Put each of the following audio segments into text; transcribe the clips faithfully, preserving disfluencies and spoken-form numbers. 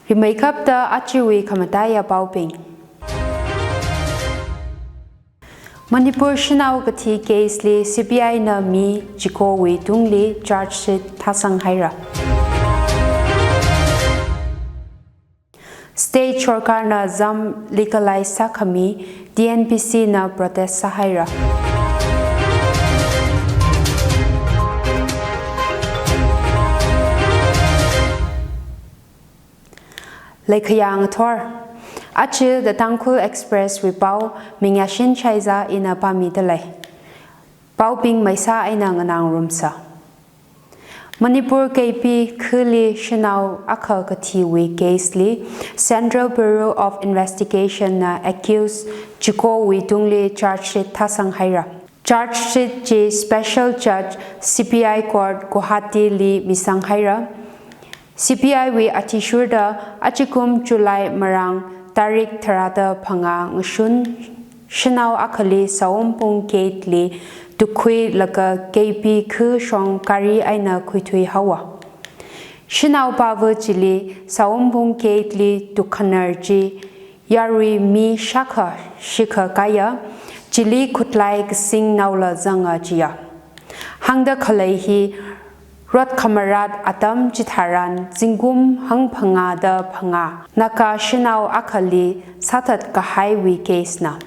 Rimeikapta ajawui khamataiya paobing. Manipur shanao kathi case li C B I na mi chikowui tungli charge sheet thāsang haira. State sorkarna zam legalize sākhami T N P C na protest sāhaira. Leikhayang thor. Aja The Tangkhul Express wui pao Mingyashin Shaiza ina pāmidalei. Paobing maisa eina nganāngarumsa. Manipur Keipi khali shanao akha kathiwui case li Central Bureau of Investigation na accused chikowui tungli charge sheet thāsang haira. Charge sheet chi Special Judge C B I Court Guwahati li misang haira. C B I wui athishurda ajakum July marāng tarik tharāda phangā ngashun shanao akhali Sawompung Gate li tukhuilaga Keipi kha shong gari eina khuithui haowa. Shanao pava chili Sawompung Gate li tukkhanar chi yarui mi shākha shikha kaya, chili khutlai kasing naola zanga jiya. Hāngda khalei hi rot khamarat atam chitharan zingkum hangphangāda phangā Naga shanao akhali sāthat kahaiwui case na.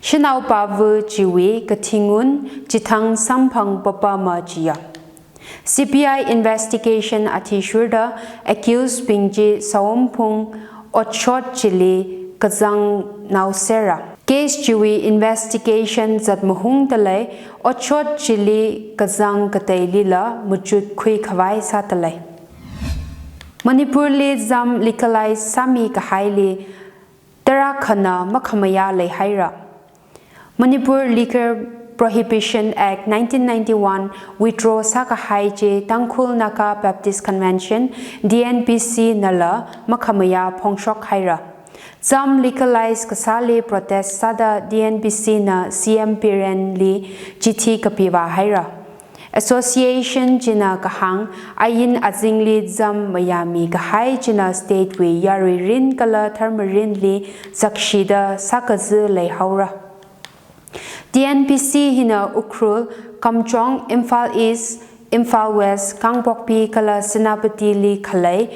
Shanao pava chiwui kathi ngun chithang samphang papama jiya. C B I investigation athishurda accused bing chi Sawompung otshot chili kazang naosera. Case chiwui investigation zat mahungdalei, otshot chili kazang kateilila machut khuikhavai sādalei. Manipur li zam legalize sāmi kahaili tarākhana makhamayā leihaira. Manipur Liquor Prohibition Act nineteen ninety-one withdraw sākahai chi Tangkhul Naga Baptist Convention, T N B C nala makhamayā phongshok haira. Zam legalize kasāli protest sāda T N B C na C M Biren li chithi kapivā haira. Association china kahāng, ain azingli zam mayāmi kahai china state wui yarui rin kala dharma rinli zakshida sākazi leihaora. T N B C hina Ukhrul, Kamjong, Imphal East, Imphal West, Kangpokpi kala Senapati li khalei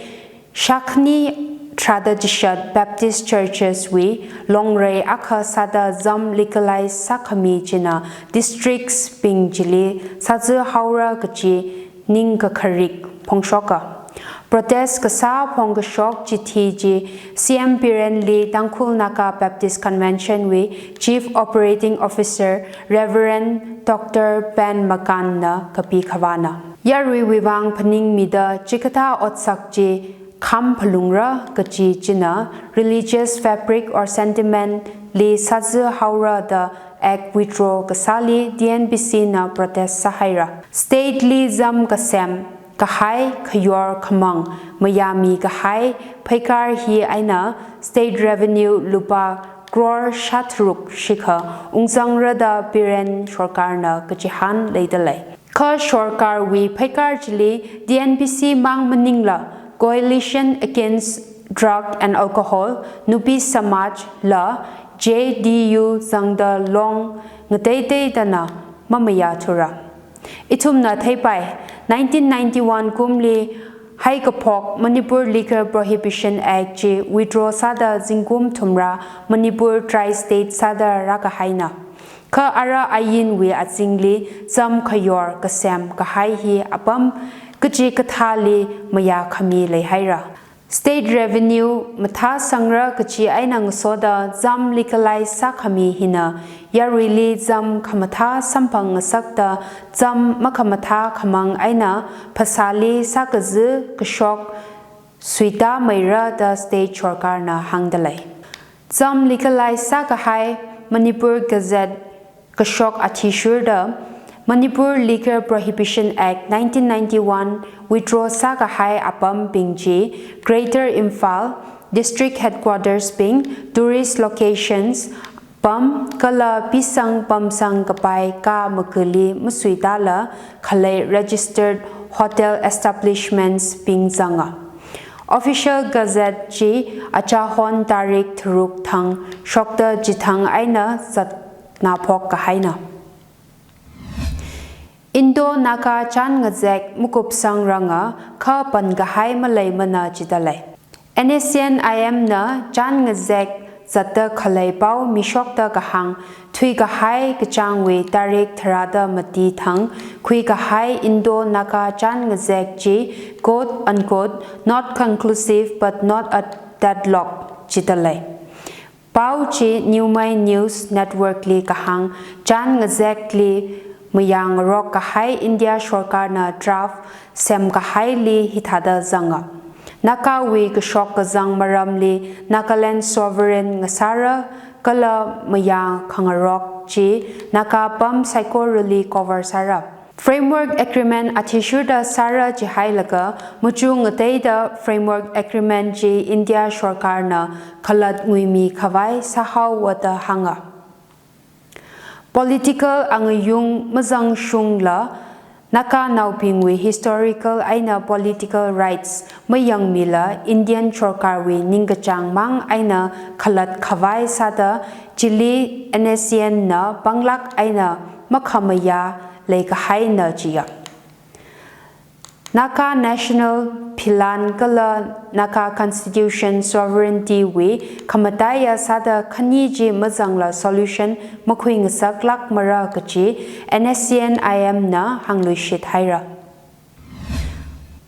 shakhani tharāda chishat Baptist Churches wui longrei akha sāda zam legalize sākhami china districts bing chili sāzi haora kachi ningkakharik phongshoka. Protest kasā phongkashok chithi chi C M Biren li Tangkhul Naga Baptist Convention wui Chief Operating Officer Reverend Doctor Ben Makan na kapikhavāna. Yaruiwui vang phaningmida chikathā otsak chi kham phalungra kachi china religious fabric or sentiment li sāzi haora da act withdraw kasāli T N B C na protest sāhaira. State li zam kasem kahai khayor khamang mayāmi kahai pheikar hi eina state revenue lupā crore shātharuk shikha ungzangra da Biren sorkarna kachihān leidalei. Kha sorkarwui pheikar chili T N B C mang maningla Coalition Against Drug and Alcohol, Nupi Samaj la J D U zangda long ngateiteidana mamayāthura. Ithumna theipai, nineteen ninety-one kumli haikaphok Manipur Liquor Prohibition Act chi withdraw sāda zingkum thumrā Manipur tri-state sāda rākahaina. Kha ara ainwui azingli zam khayor kasem kahai hi apam kachikathāli mayākhami leihaira. State revenue mathāsangra kachi eina ngasoda zam legalize sākhami hina yaruili zam khamathā samphang ngasakta zam makhamathā khamang eina phasāli sākazi kashok suitāmeira da state sorkarna hāngdalei. Zam legalize sākahai Manipur Gazette kashok athishurda Manipur Liquor Prohibition Act nineteen ninety-one withdraw sākahai apambing chi Greater Imphal, District Headquarters bing, tourist locations, pam kala pisang pamsang kapai ka makali masuitāla khalei registered hotel establishments bing zanga. Official Gazette chi achahon tarik tharuk thang shokta chithang eina zatnaphok kahaina. Indo-Naga chān ngazek makupsang ranga kha pan kahai maleimana jidalei. N S C N I M na chān ngazek zatta khalei pao mishokta kahāng thuikahai kachāngwui tarik tharāda mati thang khuikahai Indo-Naga chān ngazek chi, quote unquote, not conclusive but not a deadlock jidalei. Pao chi Newmai News Network li kahāng chān ngazekli mayāngarok kahai India sorkarna draft semkahaili hithāda zanga. Nagawui kashok kazang maramli Nagaland sovereign ngasāra kala mayā khangarok chi Naga apam saikorali cover sāra. Framework Agreement athishurda sāra jihailaga machuk ngateida Framework Agreement chi India sorkarna khalat nguimi khavai sāhaowa da hānga. Political angayung mazangshungla Naganaobingwui historical eina political rights mayangmila Indian sorkarwui ningkachāng mang eina khalat khavai sāda chili N S C N na panglāk eina makhamayā leikahaina jiya. Naga National philan kala Naga Constitution sovereignty wui khamataiya sāda khani chi mazangla solution makhuingasaklākmara kaji N S C N I M na hāngluishit haira.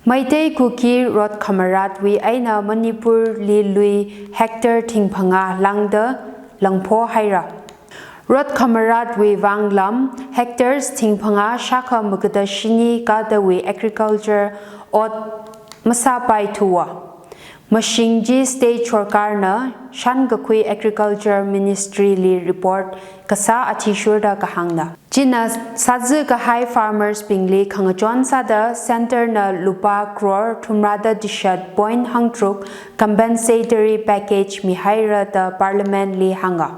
Meitei Kuki rot khamaratwui eina Manipurli lui hectare thingphangā langda langpho haira. Rot khamaratwui vang lam hectares thingphangā shākha magada shini kadawui agriculture ot masāpaithuwa. Mashing chi state sorkarna shānkakhui Agriculture Ministry li report kasā athishurda kahāngna. China sāzakahai farmers bingli khangachon sāda centre na lupā crore thumrāda tishat point hangtharuk compensatory package mihaira da Parliament li hānga.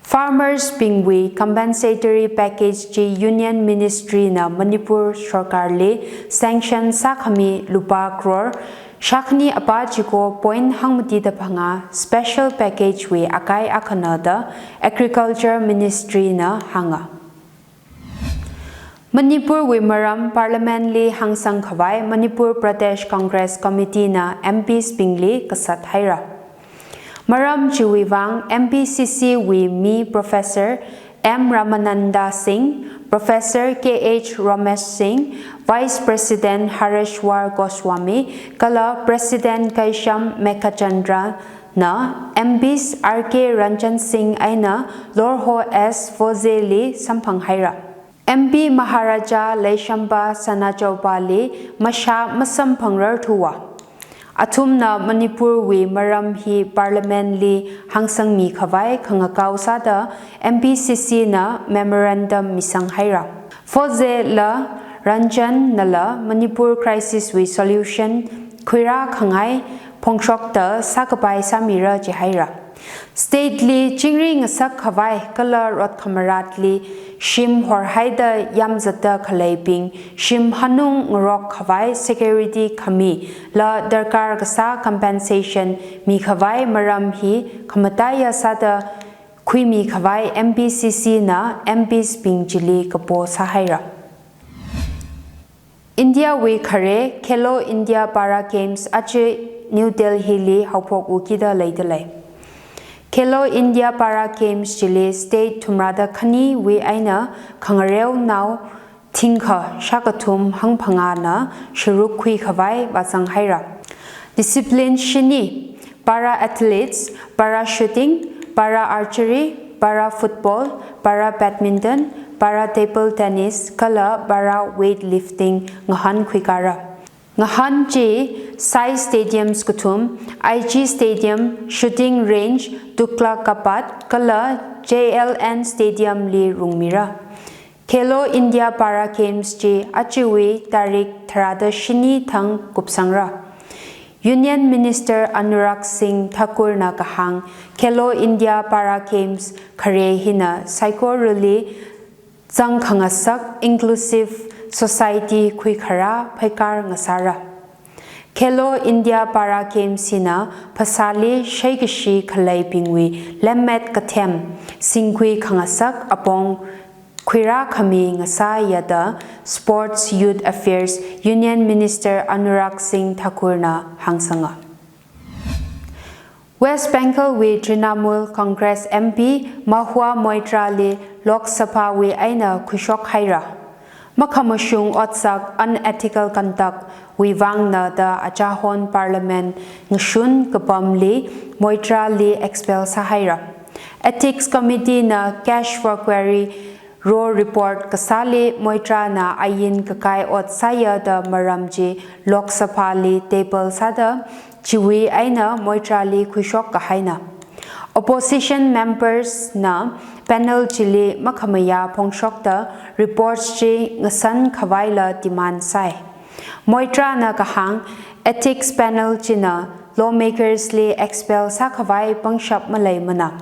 Farmers bingwui compensatory package chi Union Ministry na Manipur sorkarli sanction sākhami lupā crore shākhani apā chiko point hangmatida phangā special package wui akai akhana da Agriculture Ministry na hānga. Manipurwui maram Parliament li hāngsang khavai Manipur Pradesh Congress Committee na M Ps bingli kasat haira. Maram chiwui vang M P C C wui mi Professor M Ramananda Singh, Professor K H Ramesh Singh, Vice President Hareshwar Goswami, kala President Keisham Meghachandra na M Ps R K Ranjan Singh eina Lorho S Voze li samphang haira. M P Maharaja Leishemba Sanajaoba li mashā masamphangrarthuwa. Athumna Manipurwui maram hi Parliament li hāngsangmi khavai khangakao sāda M P C C na memorandum misang haira. Voze la Ranjan nala Manipur crisis wui solution khuirā khangai phongshokta sākapai sāmira jihaira. State li chingri ngasak khavai kala rot khamaratli shim horhaida yamzata khaleibing shim hanung ngarok khavai security khami la darkar kasā compensation mikhavai maram hi khamataiya sāda khuimi khavai M P C C na M Ps bing chili kapo sāhaira. India wui khare Khelo India Para Games aja New Delhi li haophok ukida leidalei. Khelo India Para Games chili state thumrāda khaniwui eina khangareonao thingkha shākathum hangphangāna sharuk khui khavai vāzang haira. Discipline shini, para athletes, para shooting, para archery, para football, para badminton, para table tennis, kala para weightlifting ngahān khuikara. Ngahān chi sai stadiums kathum, I G Stadium, Shooting Range, Dukla Kapat, kala J L N Stadium li rungmira. Khelo India Para Games chi ajawui tarik tharāda shini thang kupsangra. Union Minister Anurag Singh Thakur na kahāng, Khelo India Para Games khare hina saikorali zangkhangasak inclusive society khuikharā phaikar ngasāra. Khelo India Para Games hina phasāli shaikashi khaleibingwui lemmet kathem singkhui khangasak apong khuirākhami ngasāya da Sports Youth Affairs Union Minister Anurag Singh Thakur na hāngsanga. West Bengal wui Trinamool Congress M P Mahua Moitra li Lok Sabha wui eina khuishok haira. Makhamashung otsak, unethical conduct wui vangna da achahon Parliament ngashun kapamli Moitra li expel sāhaira. Ethics Committee na cash for query ro report kasāli Moitra na ain kakai ot sāya da maram chi Lok Sabha li table sāda chiwui eina Moitra li khuishok kahaina. Opposition members na panel chili makhamayā phongshokta reports chi ngasan khavaila demand sāi. Moitra na kahāng ethics panel china lawmakers li expel sākhavai pangshap maleimana.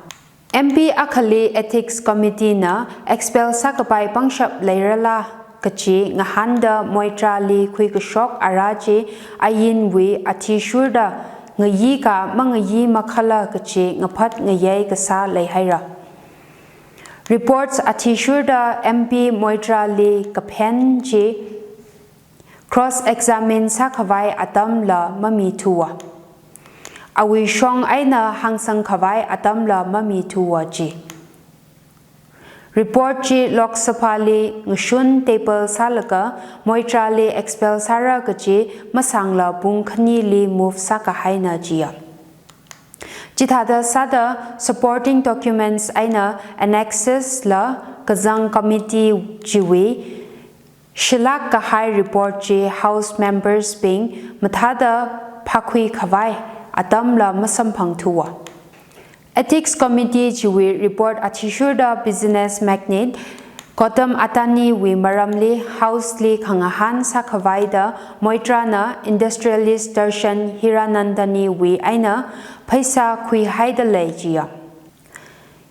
M P akhali Ethics Committee na expel sākapai pangshap leirala kachi ngahānda Moitra li khuikashok ara chi ainwui athishurda ngayika mangayi makhala kachi ngaphat ngayei kasā leihaira. Reports athishurda M P Moitra li kaphen chi cross examine sākhavai atamla mamithuwa. Awui shong eina hāngsang khavai atamla mamithuwa chi. Report chi Lok Sabha li ngashun table sālaga Moitra li expel sāra kachi masangla pung khanili move sākahaina jiya. Chithāda sāda supporting documents eina annexes la kazang committee chiwui shilak kahai report chi House members bing mathāda phākhui khavai atamla masamphangthuwa. Ethics Committee chiwui report athishurda business magnate Gautam Adani wui maramli House li khangahān sākhavai da Moitra na industrialist Darshan Hiranandani wui eina pheisā khuihaida lei jiya.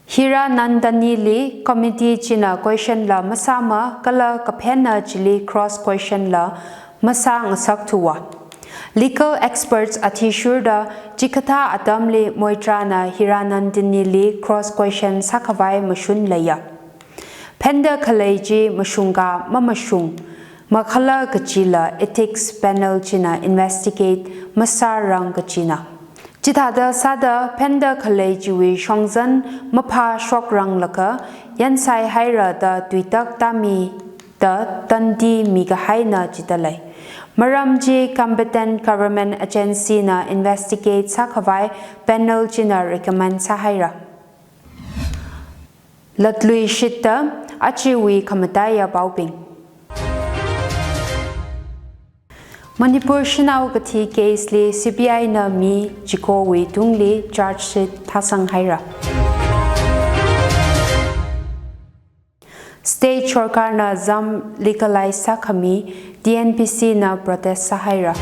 Hiranandani li committee china question la masāma kala kaphenna chili cross question la masāngasakthuwa. Legal experts athishurda chikathā atamli Moitra na Hiranandani li cross question sākhavai mashun leiya. Phenda khalei chi mashungka mamashung makhala kachila ethics panel china investigate masārang kachina. Chithāda sāda phenda khalei chiwui shongzan maphāshokranglakha yansai haira da tuitak tāmida tandi mikahaina chida lei. Maram chi competent government agency na investigate sākhavai panel china recommend sāhaira. Latluishitta achiwui khamataiya paobing. Manipur shanao kathi case li C B I na mi chikowui tungli charge sheet thāsang haira. State sorkarna zam legalize sākhami T N P C na protest sāhaira.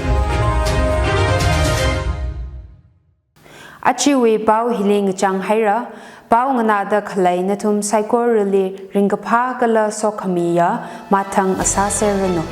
Achiwui pao hili ngachang haira, pao nganāda khalei nathum saikorali ringkaphā kala sokhamiya mathang asā serranu.